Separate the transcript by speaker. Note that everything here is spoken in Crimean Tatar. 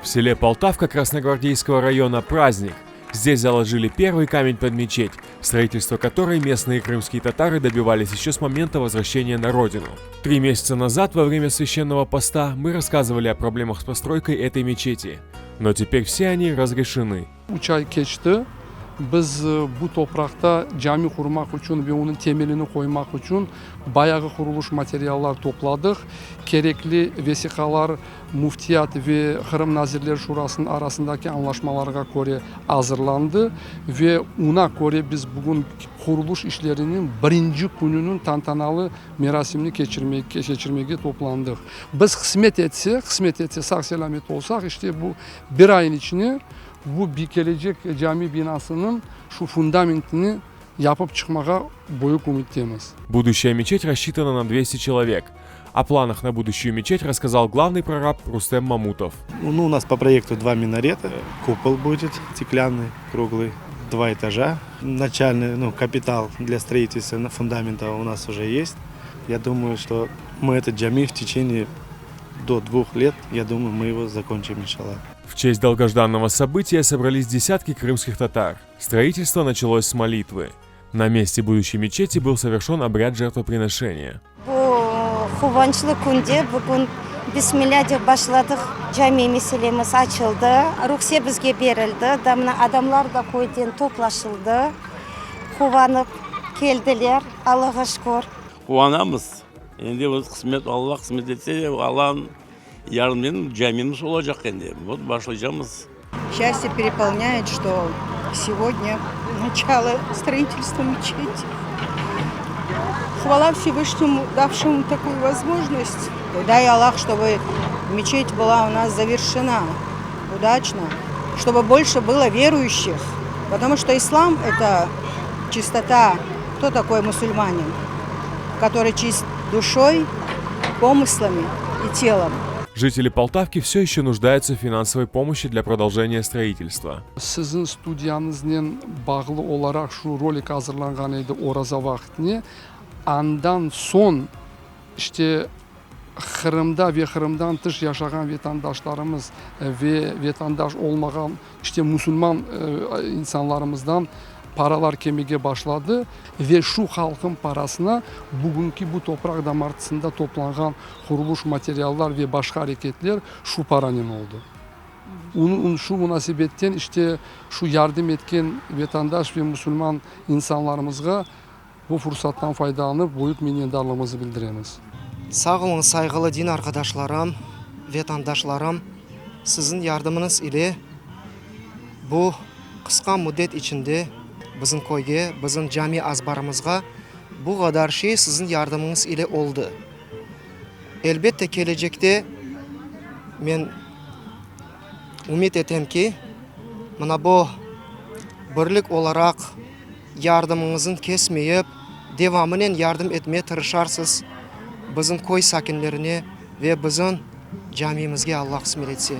Speaker 1: В селе Полтавка Красногвардейского района праздник. Здесь заложили первый камень под мечеть, строительство которой местные крымские татары добивались еще с момента возвращения на родину. Три месяца назад, во время священного поста, мы рассказывали о проблемах с постройкой этой мечети. Но теперь все они разрешены.
Speaker 2: Üç ay keçti. Biz bu topraqta cami qurmaq içün ve onıñ temelini qoymaq içün bayağı qurulış materiallar topladıq. Kerekli vesiqalar Müftiyat ve Qırım Nazirler Şurasınıñ arasındaki añlaşmalarğa köre azırlandı ve oña köre biz bugün qurulış işleriniñ birinci kününiñ tantanalı merasimini keçirmege toplandıq. Biz qısmet etse, qısmet etse, sağ-selâmet olsaq, işte bu bir ayın içine bu kelecek cami binasınıñ şu fundamentini yapıp çıqmağa büyük ümüttemiz.
Speaker 1: Будущая мечеть рассчитана на 200 человек. О планах на будущую мечеть рассказал главный прораб Рустем Мамутов.
Speaker 3: Ну, у нас по проекту два минарета, купол будет стеклянный, круглый, два этажа. Начальный ну, капитал для строительства фундамента у нас уже есть. Я думаю, что мы этот джами в течение до двух лет, я думаю, мы его закончим, иншаллах.
Speaker 1: В честь долгожданного события собрались десятки крымских татар. Строительство началось с молитвы. На месте будущей мечети был совершен обряд жертвоприношения.
Speaker 4: Bu quvançlı künde bugün Bismillâ dep başladıq, cami meselemiz açıldı, ruhset bizge berildi, da mına adamlar da köyden toplaşıldı, quvanıp keldiler, Allağa şükür.
Speaker 5: Quvanamız. Endi biz qısmet, Alla qısmet etse, Allanıñ yardımınen camimiz olacaq endi. Vot başlaycamız.
Speaker 6: Счастье переполняет, что сегодня начало строительства мечети. Хвала Всевышнему, давшему такую возможность. Дай Аллах, чтобы мечеть была у нас завершена удачно, чтобы больше было верующих, потому что ислам – это чистота. Кто такой мусульманин? Который чист душой, помыслами и телом.
Speaker 1: Жители Полтавки все еще нуждаются в финансовой помощи для продолжения строительства.
Speaker 2: Siziñ studiyañıznen bağlı olaraq şu rolik azırlanğan edi oraza vaqtine. Andan soñ işte Qırımda ve Qırımdan tış yaşağan vetandaşlarımız ve vetandaş olmağan işte musulman insanlarımızdan paralar kelmege başladı ve şu halqıñ parasına bugünki bu topraq damartısında toplanğan quruluş materiallar ve başqa areketler şu paranen oldı. Şu munasebetten işte şu yardım etken vetandaş ve musulman insanlarımızğa bu fursattan faydalanıp büyük minnetdarlığımızı bildiremiz.
Speaker 7: Sağ oluñ, sayğılı din arqadaşlarım, vetandaşlarım, siziñ yardımıñız ile bu qısqa müddet içinde bizim köyge, bizim cami azbarımızğa bu qadar şey siziñ yardımıñız ile oldı. Elbette, kelecekte men ümüt etem ki, mına bu birlik olaraq yardımıñıznı kesmeyip, devamınen yardım etmeye tırışarsız bizim köy sakinlerine ve bizim camimizge, Alla qısmet etse.